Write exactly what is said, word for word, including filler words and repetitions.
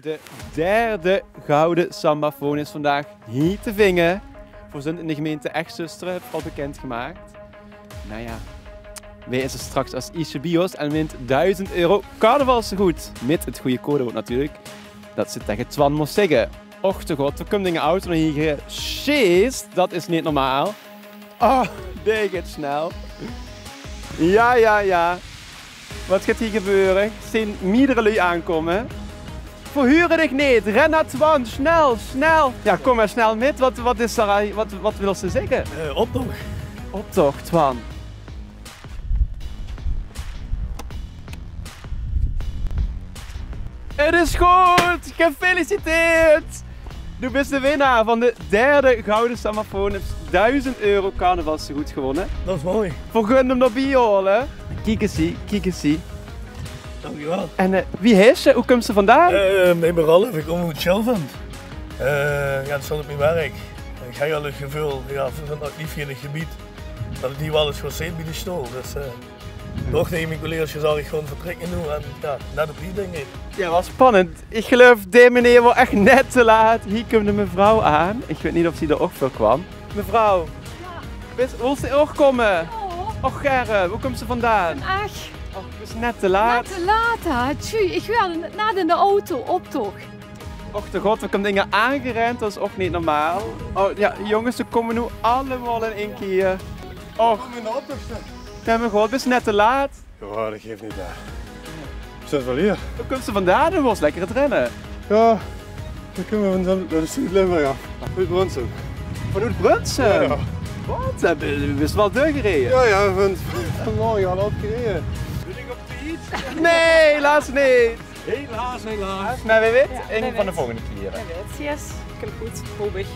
De derde gouwe sambafoon is vandaag hie te vinge. Veer zunt in de gemeinte Ech-Zöstere, höb v'r al bekindgemaak. Nou ja, wae is 't straks es ierste bie ós en wint duizend euro carnavalstegood? Mit 't gooj codewoord natuurlik, dat se tege Twan mós zègke. Och de god, dao kump 'ne auto nao hie gesjeest. Dat is neet normaal. Oh, dae geit snel. Ja, ja, ja. Wat geit hie gebeure? Ich zeen mierdere luuj aankómme. Verhure dich neet. Ren nao Twan, snel, snel. Ja, kóm mer snel mit. Wat, wat is dao, wat, wat wils se zègke? Eh, optoch. Optoch, Twan. 't Is good! Gefeliciteerd! Doe bis de winnaar van de derde gouwe sambafoon. Höbs duizend euro carnavalstegood gewónne. Dat is mooi. Veer goon 'm d'rbie haole. Kiek ins hie, kiek ins hie. Dankjewel. En, eh, wie heis se? Wo kums se vandaan? Eh, ich bin Ralf, ich kóm oet Sjilvent. Eh, ja, dat is op mien werk. Ich höb al 't geveul, ja, veer zeen actief hie in 't gebied, dat ich hie waal ins gaon zitte bie de stool. Dus, eh, Doch, nae, mien collega's zag ich gewoon vertrèkke noe en ja, net op die ding. Ja, waal spannend. Ich geluif, dae meneer waor ech net te laat. Hie kump de mevrouw aan. Ich weit neet of zie d'r ouch veur kwaam. Mevrouw, bis, wils se ouch kómme? Och, gaer. Wo kums se vandaan? Ech. Och, bis net te laat. Net te laat, hè? Tju, ich waor net in de auto, optoch. Och de god, veer kómme dinger aangerend, dat is ouch neet normaal. Oh ja, jónges, ze kómme noe allemaol in ein kier. Och. Nae, mer god, bis net te laat. Ja, dat geef neet, hè. Zeen v'r waal hie? Wo kums se vandaan? Doe waors lekker aan 't renne. Ja, veer kómme van Zuid-, dat is Zuid-Limburg, ja. Oet Brunssum. Vanoet Brunssum? Ja, ja. Wat? Eh, bis waal deurgereje? Ja, ja, van, vanmorge al opgereje. Nae, helaas neet. Helaas, helaas. Mer wae weit, ein van de volgende kiere. Wae weit, yes. Kump good, haop ich.